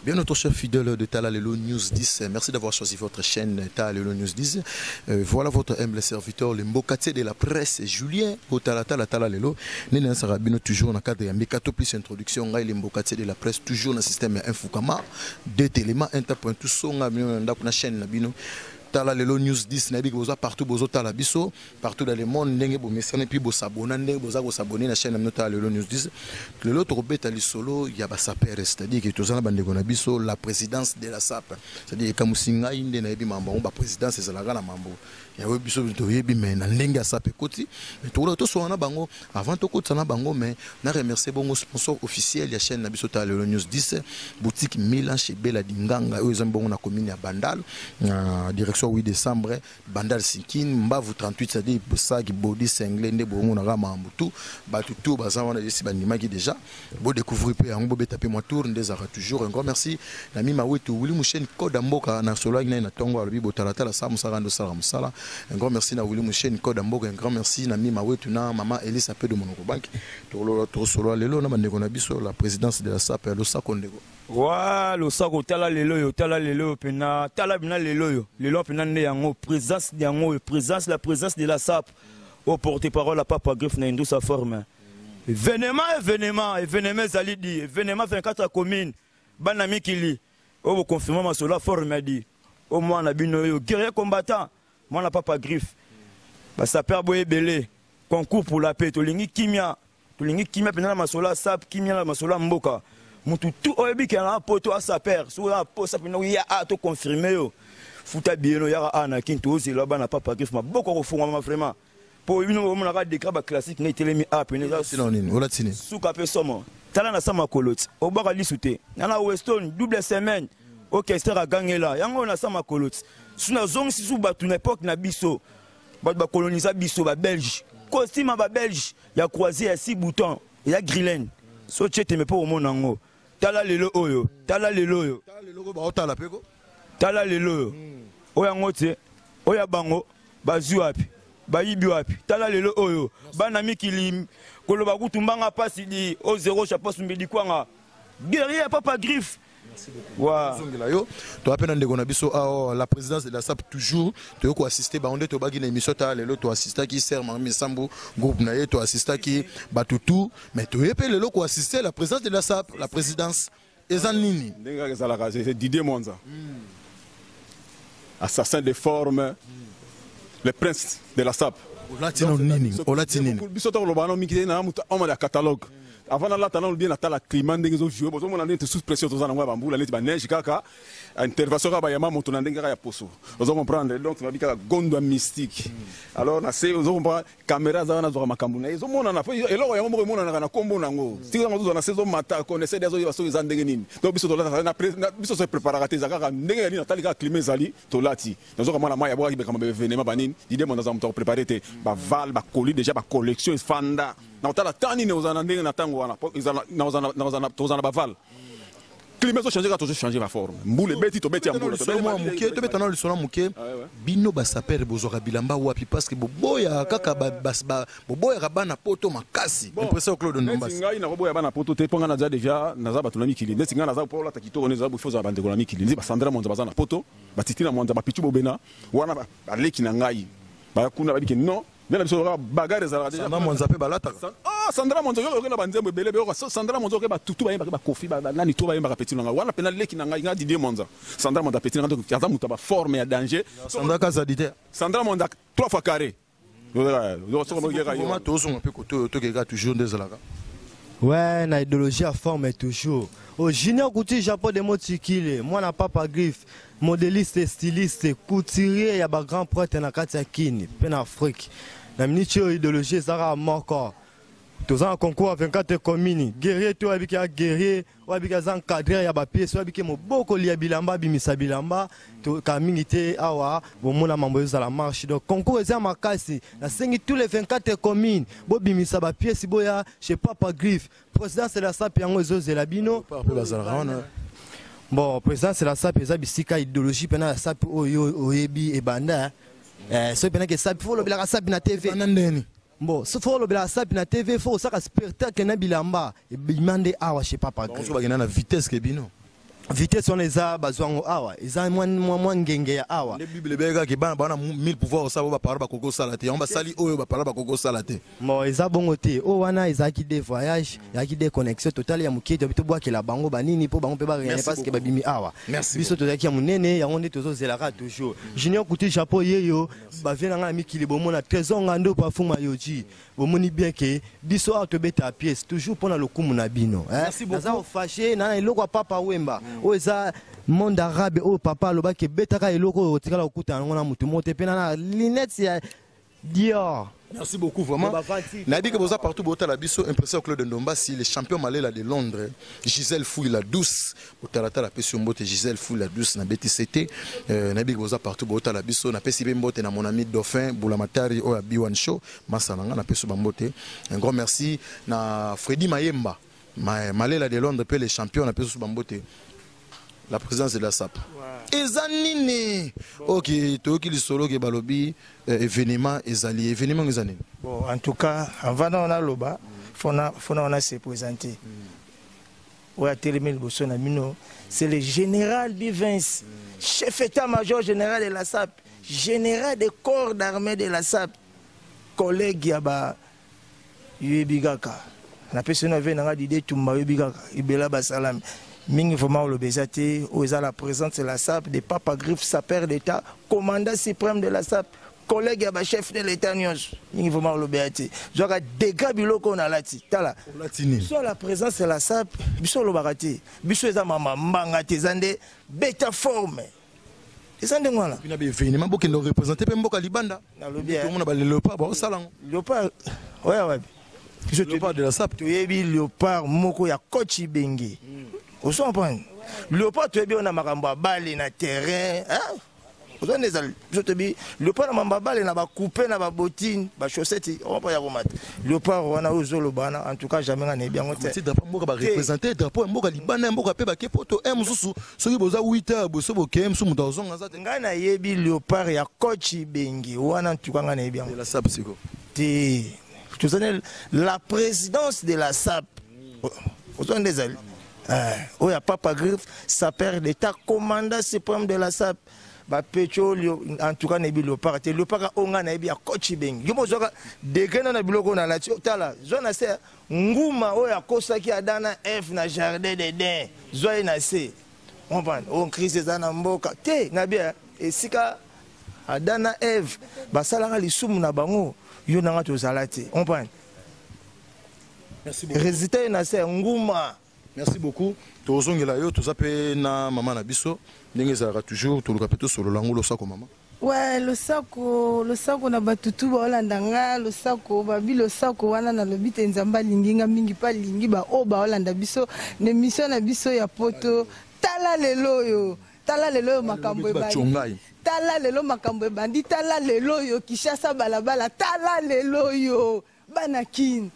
Bien notre chef fidèle de Talalelo News 10, merci d'avoir choisi votre chaîne Talalelo News 10. Voilà votre humble serviteur, le mbokatier de la presse, Julien Botalatala Talalelo. Nene Sarabino toujours dans le cadre de Mekato plus introduction, le mbokatier de la presse toujours dans le système Infukama, deux éléments, un point tout songa, na chaîne Nabino. Talalelo News 10, nabi boza partout bozo tala biso partout dans le monde ndenge bo mesana puis bo s'abonner ndenge boza ko s'abonner na chaîne na Talalelo News 10. Lelo to beta li solo ya ba sapeur, c'est-à-dire que tozana bande ko na biso la présidence de la SAP, c'est-à-dire kamusinga inde na yebi mambo ba présidence ezalaka na mambo ya we biso to yebi mais na ndenge ya SAP ekoti mais to to so na bango avant to kota na bango mais na remercier bongo sponsor officiel ya chaîne na biso Talalelo News 10, boutique Milan chez Bella Dinganga oyo ezambi bongo na commune ya Bandal na direction 8 décembre Bandal Sikin Mbavu 38, c'est-à-dire sac body singlé nde bongo na rama mbutu batu tout baza wana jesi bandimaki déjà bo découvrir pe yango bo beta pe moi tour ndezaka toujours un grand merci na mima wetu Willy Mouchen code mboka na solo na na tongo alobi botala tala sa musaka ndo sala musala un grand merci na Willy Mouchen code mboka un grand merci na mima wetu na mama Elisa Pedo monoko bank to lo to solo lelo na bandeko na biso la présidence de la SAP lo sako ndeko wa lo sako tala lelo yo tala lelo pena tala bina lelo yo lelo pena nde yango présence yango présence la présence de la SAP au porte-parole à Papa Griffe na Indoussa forme événement événement événement ezali di événement 24 communes bana mikili oyo boconfirma masolo ya forme di o mwana bino oyo guerrier combattant mwana Papa Griffe basaper boye ebele concours pour la paix tolingi kimia tolingi kimia mpenza na masolo ya SAP kimia na masolo ya mboka mutu tu oyebi ke na poto a saper soki oza na posa mpenza oya a to confirme yo futa bieno yaka a na kini tozela bana Papa Griffe maboko akofungwama vraiment po bino bomonaka décret ba classique na etelemi a pene eza suka pe somo tala na sa makolo ti obwaka lisu te na na Weston double semaine orchestre agangela yango na sa makolo ti su nazongisi su bato na époque na biso bato bakolonisa biso ba belge costume ya ba belge ya croisé ya 6 boutons ya grillen so tie tembe mpo komona yango tala lelo oyo tala lelo oyo tala lelo oyo oyo yango te oyo ya bango bazwi wapi bayibi wapi tala lelo oyo bana mikili koloba kutu mbanga pasi di o zéro chapeau sumbeli kwanga guerrier ya Papa Griffe. Merci beaucoup. Zongela yo to apena ndeko na biso awa la présidence de la SAP toujours to ko assister ba onde to baki na émission ta lelo to assister ki ser Mami Sambu groupe na ye to assister ki batutu mais to yepe lelo ko assister la présidence de la SAP la présidence eza nini ndenge kaka ezalaka c'est Didier Mwanza assassin de forme le prince de la SAP. Olati no nini olati nini biso to koloba no mingi na mutu homme ya catalogue. Avant nalata nano bien, natala climat ndenge ezojoue. Bozomona ndenge sous pression toza nango ya bambula, neti baneige kaka, intervention kaka bayama moto na ndenge kaka ya poso, ozo comprendre? Donc babi kaka gondo ya mystique. Alors na se, ozo comprendre, caméra aza wana, azwaka makambo na ye, ezomonana po eloko yango moko emonanaka na nkombo nango. Siki yango tozwa na se, ezomata, connaisseur azoyeba soki eza ndenge nini. Donc biso tolataka, biso se préparaka te, eza kaka ndenge ya nini. Natali kaka climat ezali, tolati. Nazoka mwana mai abwakaki bekama baévénement banini. Didie Mondo aza moto akoprépare te, baval bakoli déjà, bacollection efanda. Na kotala tan nini ozala na ndenge na ntango wana, tozala na baval, climat ezochange kaka, tozochange baforme. Mbula ebeti, tobeti ya mbula. Moke, tobeta na lisolo moke. Bino basapeurs, bozwaka bilamba wapi? Parce que boboyaka kaka, boboyaka bana poto makasi. Impression Claude Ndombasi. Ngai nakoboya bana poto te, mpo ngai naza déjà, naza bato na mikili. Neti ngai naza mpo olata kitoko, nde eza bofo ozala bandeko na mikili. Nde basandra Mwanza baza na poto, batiti na Mwanza, bapichu bobena wana, baleki na ngai bakuna, babiki non, nde na biso kaka bagarre ezalaka déjà. Sandra Mwanza mpe balataka. Ah, Sandra Mwanza, yo oke na banzembo ebele beyoka Sandra Mwanza, oke batutu bayembaka, bakofi, banani to bayembaka. Petit na ngai wana mpena, leki na ngai, ngai Didier Mwanza, Sandra Mwanza petit na ngai, aza moto ya baforme ya danger. Sandra Kazadi te? Sandra Mwanza trois fois carré. Vraiment, tozonga mpe kote oyo, tokeka toujours nde ezalaka. Ouais, na idéologie ya forme toujours. O Junior Couture Japon de Motikile, mwana Papa Griffe, modéliste, styliste, couturier ya ba grand prêtre na kati ya Kini, pe na Afrique. Na miniti oyo, idéologie ezalaka moko. Toza na concours ya 24 commune. Guerrier to oyebiki ya guerrier, oyebiki aza encadreur ya bapièces, oyebiki mobokoli ya bilamba, abimisa bilamba kaka mingi te. Awa bomona mambo ezala marche, donc concours eza makasi. Nasengi tous les 24 communes, bobimisa bapièces, boya chez Papa Griffe, présidence de la SAP, yango ezozela bino. Mpe bazalaka wana. Bon, présidence de la SAP eza bisika idéologie mpena ya SAP oyo oyebi ebanda. Soki mpena ke SAP, faut olobelaka SAP na TV. Bana ndeni? Bon, so faut olobelaka SAP na TV, faut osaka spectacle na bilamba ebima nde awa chez Papa Griffe. Bakenda na vitesse ke bino. Vitesse wana eza bazwa yango awa, eza mwa ngenge ya awa. Nde Bible ebeyekaki bana bana mille pouvoir osala oyo bapara bakoki kosala te, yango basali oyo bapara bakoki kosala te. Bon, eza bongo te. Oyo wana ezalaki de voyage, ezalaki de connexion totale ya moke. Tobi tobwakela bango banini mpo bango mpe barene, parce que babimi awa. Biso tozalaki ya monene, yango nde tozozelaka toujours. Junior Couture Japon yeyo, bavie na ngai na mikili, bomona Trésor Ngando, Pafuma Yoji, bomoni bien ke biso awa tobeta pièce toujours mpona lokumu na bino. Naza ofashe na eloko ya Papa Wemba oyo eza monde arabe, oyo papa alobaki ebetaka eloko oyo otikala kokutana nango na motu moko te, mpe na lunette ya Dior. Merci beaucoup vraiment. Nayebi ke boza partout botala biso. Impression Claude Ndombasi, le champion Malela de Londres, Gisèle Fouille la douce. Botalatala pesi mbote Gisèle Fouille la douce na BTCT. Nayebi ke boza partout botala biso. Napesi pe mbote na mon ami Dauphin Boulamatari oyo ya B1 Show. Masa nanga, napesi ba mbote. Un grand merci na Freddy Mayemba. Malela de Londres pe le champion, napesi ba mbote. La présidence de la SAP. Eza nini? Ok, toyoki lisolo ke balobi événement ezali. Événement eza nini? Bon, en tout cas, avant na naloba, fona on a se présenter. Oyo atelemi liboso na bino, c'est le général Bivens, chef état-major général de la SAP, général des corps d'armée de la SAP, collègue ya ba yoyebi kaka. Napesi na ve nanga Dide Tumba, oyebi kaka ebela basalami mingi. Vraiment, oloba eza te. Oyo eza la présence de la SAP de Papa Griffe, sapeur d'état, commandant suprême de la SAP, collègue ya bachef de l'état nyonso. Mingi vraiment oloba ya te. Zwaka dégâts biloko oyo nalati, tala. Olati nini? So la présence de la SAP, biso olobaka te, biso eza mama mbanga te, eza nde beta forme, eza ndenge wana. Bino baévénement, bokende représente mpe mboka libanda. Nalobi. Tomona baléopard baosala yango. Léopard oya wapi? Biso Léopard de la SAP. Toyebi léopard moko ya coach Ibenge, ozo comprendre? Léopard toyebi oyo na makambo ya bale na terrain, ozo nde ezali. Biso toyebi léopard na makambo ya bale na bacoupe, na babotine, bachaussette opo ya komata. Léopard wana oyo ozoloba wana, en tout cas jamais nga nayebi yango te. Ti drapeau mboka, bareprésente drapeau ya mboka libanda ya mboka mpe bake poto e mosusu. Soki boza 8 heures boso bokeye mosusu, moto azonga aza te. Ngai nayebi léopard ya coach Ibenge wana, en tout cas ngai nayebi yango. De la SAP siko. Te, tozali la présidence de la SAP, ozo nde ezali oyo ya Papa Griffe, sapeur d'état, commandant suprême de la SAP. Bapetio, en tout cas nayebi léopard te. Léopard oyo ngai nayebi ya coach Ibenge. Yo mozwaka degré na biloko oyo nalati, tala, zwa na se nguma oyo akosaki Adam na Eve na jardin d'Eden, zwa ye na se. Comprendre, oyo crise eza na mboka te na bien. Esika Adam na Eve basalaka lisumu na bango, yo nanga tozala te. Comprendre? Résultat ye na se ya nguma. Merci beaucoup. Tozongela yo, toza mpe na mama na biso, ndenge ezalaka toujours, toluka mpe tosolola yango. Losako, mama. Ouais, losako, losako na bato tu baolanda nga. Losako babi, losako wana nalobi te. Nzambe alingi nga mingi mpe alingi baoyo baolanda biso na émission na biso ya poto. Tala lelo oyo, tala lelo oyo makambo ebandi. Tala lelo makambo ebandi. Tala lelo oyo Kinshasa balabala. Tala lelo oyo bana Kine,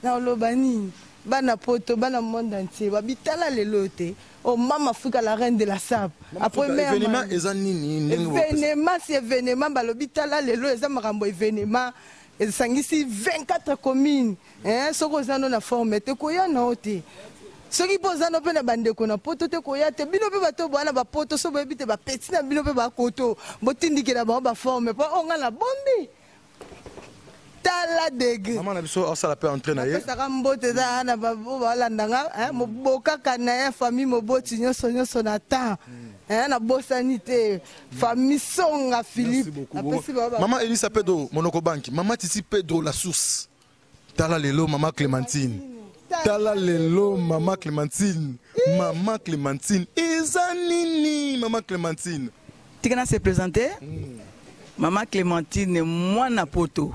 na oloba nini? Bana poto, bana monde entier, babi tala lelo oyo te. O Mama Afrika, la reine de la sape. Après événement eza nini? Événement, si événement balobi tala lelo, eza makambo événement esangisi 24 communes. Soki oza no na forme te, koya na yo te. Soki mpo oza no mpe na bandeko na poto te, koya te. Bino mpe bato boya na bapoto, so boyebi te, bapeti na bino mpe bakoto, botindikela bango baforme mpo oyo nga na bombi. Tala degré. Mama na biso asala mpe entrée na ye. Napesaka mbote eza na oyo balanda nga, mobokaka na ye, famille moboti nyonso nyonso na temps, nabosani te famille Songa Philippe. Mama Elisa Pedro Monoko Banki, mama Titi Pedro la source. Tala lelo mama Clémentine, tala lelo mama Clémentine. Mama Clémentine, eza nini, mama Clémentine? Tika na se présenter. Mama Clémentine, mwana poto,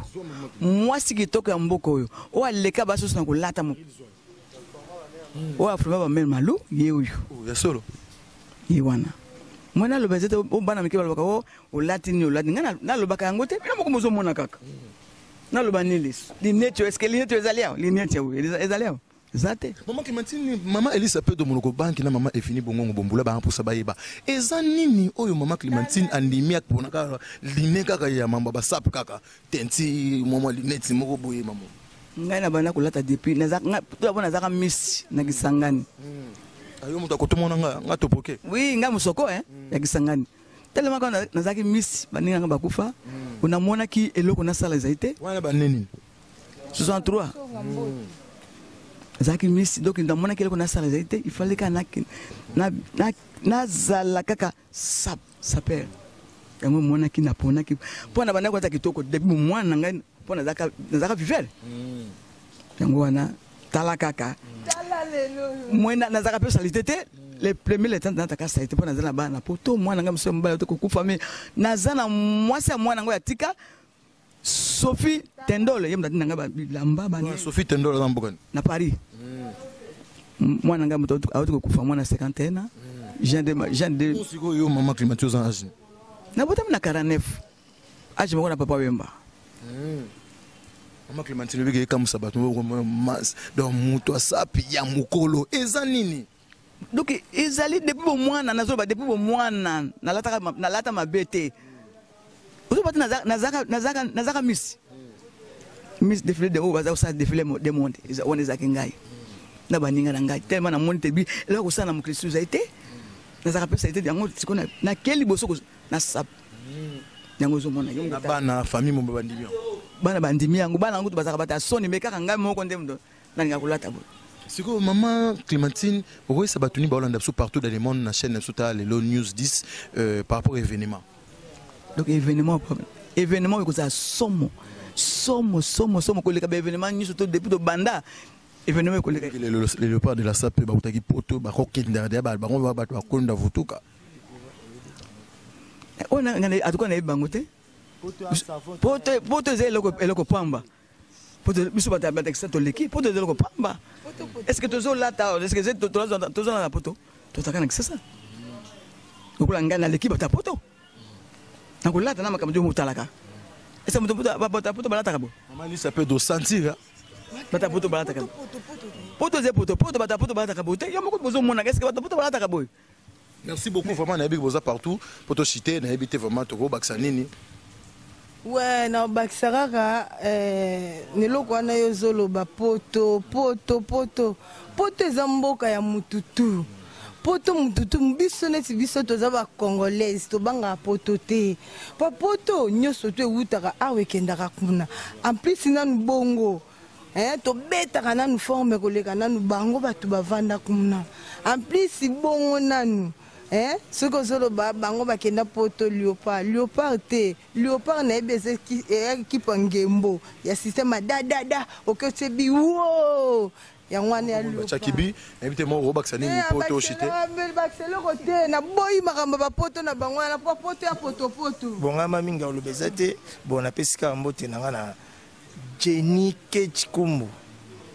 mwasi kitoko ya mboka oyo, oyo aleka basusu na kolata mo, oyo afrema bamele malu, ye oyo. Ya solo. Ye wana mwana aloba eza te. O bana mike balobaka o olati nini, olati. Ngai nalobaka yango te. Bino moko mozomona kaka. Naloba nini lisu? Lineti oyo, est-ce lineti oyo ezali awa? Lineti oyo ezali awa, eza te. Mama Clémentine, mama Elisa Pedro Monoko Banki na mama Efini Bongongo Bombula bampusa bayeba eza nini oyo mama Clémentine andimi akipona kaka line kaka ya mamba basape kaka tenti mwa lineti moko boye, mama. Ngai na banda kolata depuis tout d'abord nazaka miss na Kisangani. Ayo moto akotomona nga nga topoke. Oui, ngai mosoko ya Kisangani. Tellement kaka nazalaki miss, baninga nga bakufa, namonaki eloko nasala ezali te. Wana baneni? 63 ezalaki miss. Donc namonaki eloko nasala ezali te. Il fallait kaka nazala kaka sap sapeur. Yango emonaki naponaki mpo na bandaki kolata kitoko depuis mwana na ngai, mpo nazalaka vivere. Yango wana tala kaka moi nazalaka mpe saleté te. Le premier, le 30, nataka saleté mpo naza na bana poto. Mwana ngai mosusu ya mobali te kokufa, me naza na mwasi ya mwana yango ya tika, Sophie Tendole, ye moto atinda ngai bilamba. Sophie Tendole aza mboka? Na Paris. Mwana ngai moto auti kokufa, mwana 51, Jean de Jean de. Sikoyo mama Clémentine, oza âge? Nabotami na 49, âge moko na Papa Wemba. Mama Clémentine, obiki ekamwisa bato. Donc moto asapi ya mokolo eza nini? Donc ezali depuis bomwana. Nazoloba depuis bomwana nalata mabe te. Ozoba te, nazalaka miss défilé de oyo baza kosala défilé de monde. Wana ezalaki ngai na baninga na ngai. Tellement namoni te bi eloko kosala na mokili susu ezali te, nazalaka mpe sali te. Yango sikoyo nakei liboso na sap yango ozomona. Na bana, famille mombe bandimi yango? Bana bandimi yango. Bana yango bazalaka bato ya soni, me kaka ngai moko nde moto nalinga kolata boye. Sikoyo mama Clémentine, okoyesa bato nini baolanda biso partout dans le monde na chaîne na biso Tala Lelo News 10 par rapport événement? Donc événement oyo ekozala somo, somo, somo, somo koleka baévénement nyonso to depuis tobanda. Événement ekoleka. Les léopards de la sape bautaki poto, bakokendaka deya, bango bato bakonda vutuka. Oyo en tout cas nayebi bango te. Poto eza eloko pamba. Poto, biso bato ya batakisa toleki. Poto eza eloko pamba. Est ce que tozolata? Est ce que tozolata na poto? Tozalaka na Kisasa. Lokola ngai naleki bato ya poto nakolata na makambo nde motalaka. Est ce que bato ya poto balataka bo? Mama Lisa mpe dosentir. Bato ya poto balataka poto eza poto poto. Bato ya poto balataka boye te. Yo moko bozomonaka, est ce que bato ya poto balataka boye? Merci beaucoup vraiment. Nayebi boza partout po tocite, nayebi te vraiment tokobakisa nini. We naobakisa kaka na eloko wana yo ozoloba. Poto, poto, poto, poto eza mboka ya mututu. Poto mututu. Biso neti biso toza bacongolaise, tobangaka poto te, po poto nyonso to ewutaka awa ekendaka kuna. En plus nanu bongo tobetaka nanu forme koleka nanu bango bato bavanda kuna. En plus bongo nanu. Eh? Soki ozoloba bango bakenda poto léopard, léopard te, léopard nayebi eza ekipe ya ngembo ya système ya dadada, oke otie bi wo yango wana ya batiaki bi nayebi te moko obakisa nini poto oshi te. Bakisa eloko te, naboyi makambo ya bapoto na bango wana po poto ya potopoto. Bon, ngai ma mingi aloba eza te. Bon, napesi kaka mbote na ngai na Jenny Kechikumbu,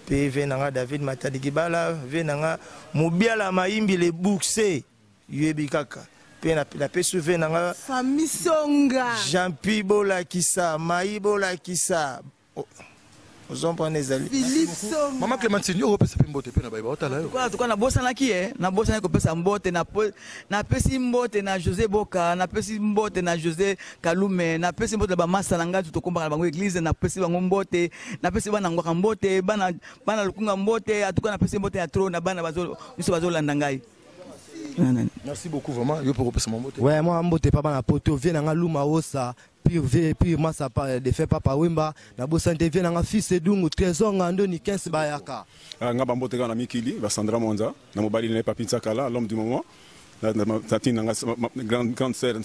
mpe ve na ngai David Matadi Kibala, ve na ngai Mobiala Mayimbi le Bourse, yoyebi kaka, mpe napesi ve na ngai Fami Songa, Jean-Pi Bolakisa, Mai Bolakisa, ozomprendre ezali Philippe Songa. Mama Clémentine, yo opesa mpe mbote mpe na bayeba otala yo. En tout cas nabosanaki ye, nabosanaki kopesa mbote. Napesi mbote na José Boka, napesi mbote na José Kalume, napesi mbote na bamasa na ngai tokombaka na bango église, napesi bango mbote. Napesi bana Ngwaka mbote, bana Lukunga mbote. En tout cas napesi mbote ya trop na bana biso bazolanda ngai. Merci beaucoup vraiment. Yo pour opesa mbote. Ouais, moi mbote pa bana poto, vie na nga Luma Osa, pire vie, pire masa pa de fait Papa Wemba, na bosante vie na nga fils Edungu, Trésor Ngando ni 15 bayaka. Nga bambote kaka na mikili, ba Sandra Mwanza, na mobali na ye Papi Ntsakala, l'homme du moment. Na tina nga grande sœur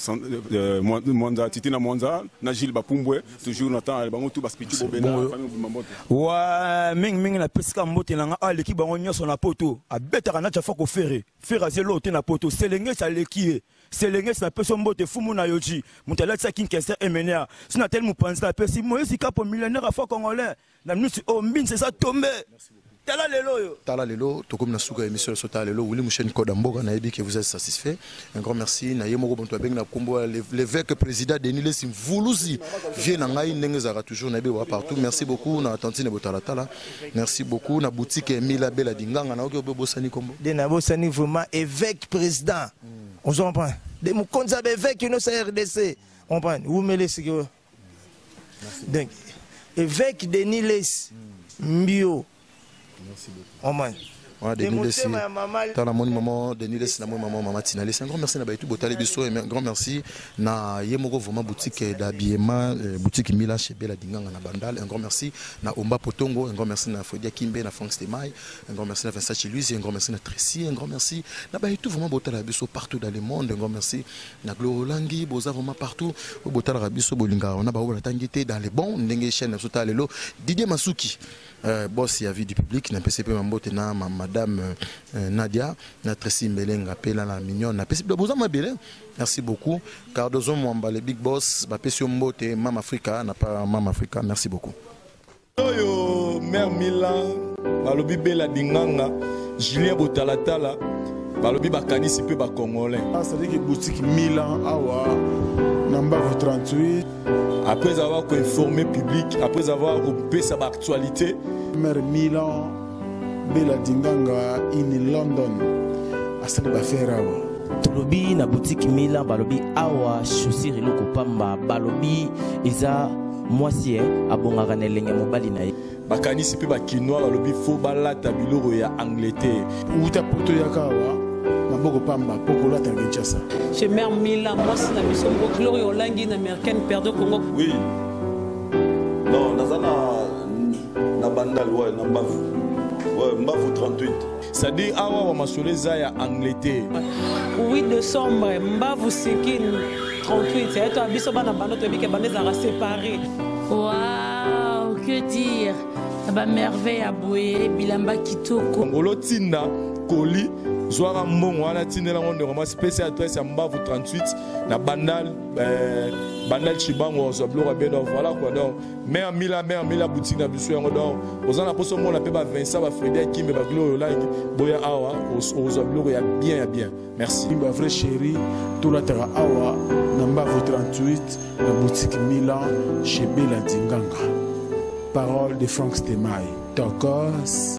Mwanza, Titina Mwanza, na Gilles Bapumbwe, toujours na temps bango tout baspiti bobena famille mobimba mbote. Wa mingi mingi napesi kaka mbote na nga aleki bango nyonso na poto, abetaka na Jafa kofere fere azelo te na poto, Selengesi aleki ye. Selengesi napesi yo mbote, fumu na yoji moto alatisaki nkester emenea so na teli mopanzi, napesi Moïse Kapo, millionnaire afro congolais na minuti oyo mbinzi eza tombe. Tala lelo oyo. Tala lelo, tokomi na suka émission so tala lelo. Willy Mouchen Koda Mboka, nayebi que vous êtes satisfait. Un grand merci na ye moko bonto abengi na kombo ya l'évêque président Denis Lessi Mvuluzi. Vie na ngai ndenge ezalaka toujours nayebi wa partout. Merci beaucoup na tantine Botala Tala. Merci beaucoup na boutique Mila Bella Dinganga na oki obosani kombo. De na bosani vraiment évêque président. On se comprend. De mokonzi ya évêque no sa RDC. On comprend. Wumele sikoyo. Donc évêque Denis Lessi Mbio. Merci beaucoup. Oh man. Ouais, De Denis Lessi. motema ya mama Tala moni maman Denis Lessi na moni maman mama Tina Lessi. Un grand merci na bayitu botali biso et un grand merci na ye moko vraiment boutique d'habillement, boutique Mila chez Bella Dinganga na Bandal. Un grand merci na Omba Potongo, un grand merci na Fredia Kimbe, na Franck Stemay, un grand merci na Vincent Chiluisi, un grand merci na Tracy, un grand merci na bayitu vraiment botala biso partout dans le monde. Un grand merci na Gloro Langi, boza vraiment partout. Botala biso bolinga on a ba ola tangité dans les bons ndenge chaîne na sota lelo Didier Masuki. Boss ya vie du public na PCP mambote na madame Nadia na Tracy Mbelenga pe la mignonne na PCP boza mabele. Merci beaucoup Cardozo Mwamba le big boss ba PC mbote Mama Africa na pa Mama Africa. Merci beaucoup. Oyo mère Milan balobi Bela Dinganga Julien Botalatala balobi bakanisi pe ba congolais. Ah, c'est-à-dire que boutique Milan awa na Mbavu 38. Après avoir informé public, après avoir coupé sa actualité. Mère Milan Bela Dinganga in London asali ba faire awa. Tolobi na boutique Milan balobi awa chaussure eloko pamba balobi eza mwasi abongaka na elenge mobali na ye. Bakanisi pe bakinois balobi fo balata biloko ya Angleterre. Uta poto yaka awa maboko pamba po kolata na Kinshasa. Chez Mère Mila, mwasi na biso moko Gloria Olangi na Américaine Perdo Congo. Oui. Non, naza na Bandal, ouais, na Mbavu. Ouais, Mbavu 38. C'est-à-dire awa wa masolo eza ya Angleterre. 8 décembre, Mbavu Sikin 38. C'est toi biso bana bando to bike bande za séparé. Waouh, que dire? Ba merveille à boye, bilamba kitoko. Ngolo tinda koli zwara mbongo wana tindela ngo ndeko mwasi pesa adresse ya Mbavu 38 na Bandal, Bandal Chibango zo biloko ya beno, voilà quoi. Donc mère Mila, mère Mila boutique na biso yango. Donc ozana poso mona pe ba Vincent ba Fredy Kimbe ba Gloria Olangi boya awa ozo biloko ya bien ya bien. Merci. Ba vrai chéri tolataka awa na Mbavu 38 na boutique Milan chez Bella Dinganga. Parole de Franck Stemay. Tokos.